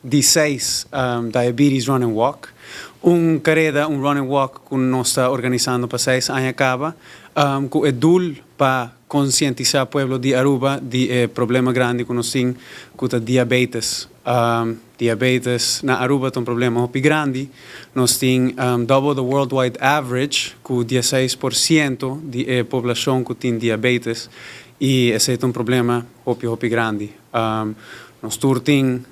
Di 6 Diabetes Run and Walk. Un careda, un run and walk cu nos ta organisando pa 6 aña caba, cu e doel pa concientisa pueblo di Aruba di e problema grandi cu nos tin, cu ta diabetes. Diabetes na Aruba ta un problema hopi grandi. Nos tin double the worldwide average, cu 16% di e poblacion cu tin diabetes, y esey ta un problema hopi hopi grandi. Nos tur tin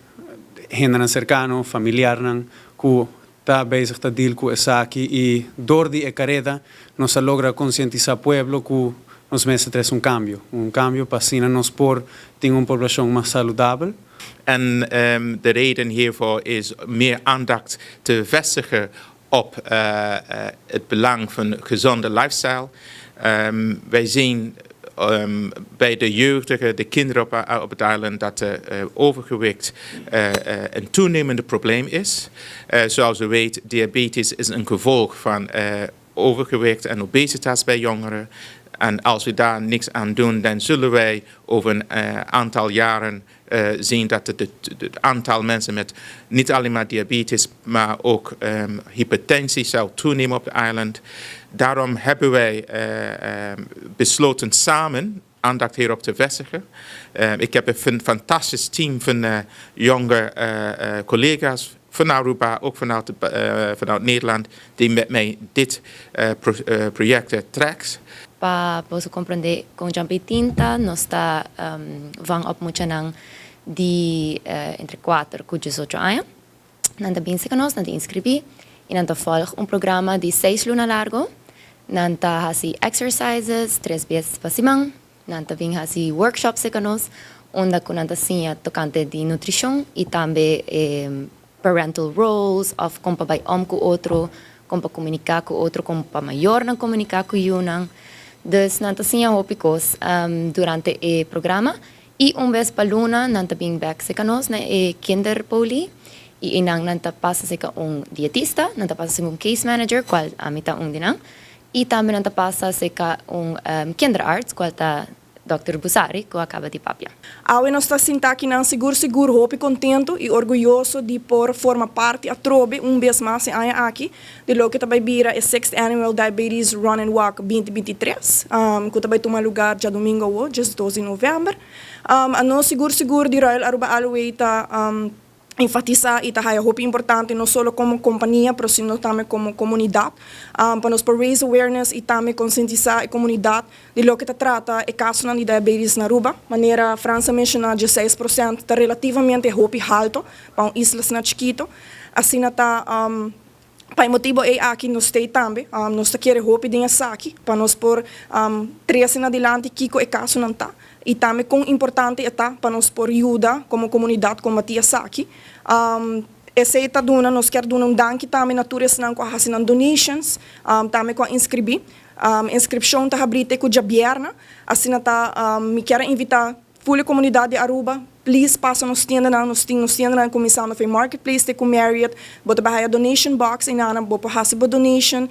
hendenan cercano, familiarnan cu ta bezig ta deal cu esaki, y door di e careda nos a logra concientisa pueblo cu nos mester trece un cambio, un cambio pa asina nos por tin un poblacion mas saludabel. En de reden hiervoor is meer aandacht te vestigen op het belang van gezonde lifestyle. Wij zien bij de jeugdigen, de kinderen op het eiland, dat de overgewicht een toenemende probleem is. Zoals u weet, diabetes is een gevolg van overgewicht en obesitas bij jongeren. En als we daar niks aan doen, dan zullen wij over een aantal jaren zien dat het aantal mensen met niet alleen maar diabetes, maar ook hypertensie zal toenemen op het eiland. Daarom hebben wij besloten samen aandacht hierop te vestigen. Ik heb een fantastisch team van jonge collega's van Aruba, ook vanuit Nederland, die met mij dit project trekt. Pa por comprende con Jumpy Tinta, nos ta vang op muchanan di entre 4 y 18 aña. Nan ta bin serca nos, nan ta inscribi, y nan ta volg un programa di 6 luna largo. Nan ta hasi exercises tres biaha pa siman. Nan ta bin hasi workshops serca nos, unda cu nan ta siña tocante di nutricion y tambe parental roles, of con pa bay om cu otro, con pa comunica cu otro, con pa mayornan comunica cu yiunan. Dus nan ta siña hopi cos durante e programa. Y un bes pa luna, nan ta bin back serca nos, na e kinderpoli. Y einan nan ta pasa serca un dietista, nan ta pasa serca un case manager, cual ami ta un di nan. Y tambe nan ta pasa serca un kinderarts, cual ta Dr. Busari, cu a caba di papia. Awe nos ta sinta akinan sigur sigur hopi contento y orguyoso di por forma parti atrobe un bes mas aña aki di loke ta bay bira e 6th Annual Diabetes Run and Walk 2023, cu ta bay tuma lugar diadomingo, 12 di november. Anos sigur sigur di Royal Aruba Aloe ta enfatisa y ta hopi importante no solo como compania, pero sino tambe como comunidad, pa nos por raise awareness y tambe concientisa e comunidad di loke ta trata e caso di diabetes na Aruba. Manera Frans a menciona, 16% ta relativamente hopi halto pa un isla asina chikito. Asina ta pa motibo ey aki nos tin tambe, nos kier hopi den esaki, pa nos por trece adilanti kico e casonan ta. Y tambe con importante ta pa nos por yuda como comunidad combati esaki. Esey ta duna, nos kier duna un danki tambe na tur esnan cu a hasi donations, tambe cu a inscribi. Inscripcion ta habri te cu diabierna, asina ta mi kier invita full comunidad di Aruba, please pasa nos tiendanan, nos tin nos tiendanan cuminsando for Marketplace te cu Marriott, bo ta haya donation box y nan bo por hasi bo donation.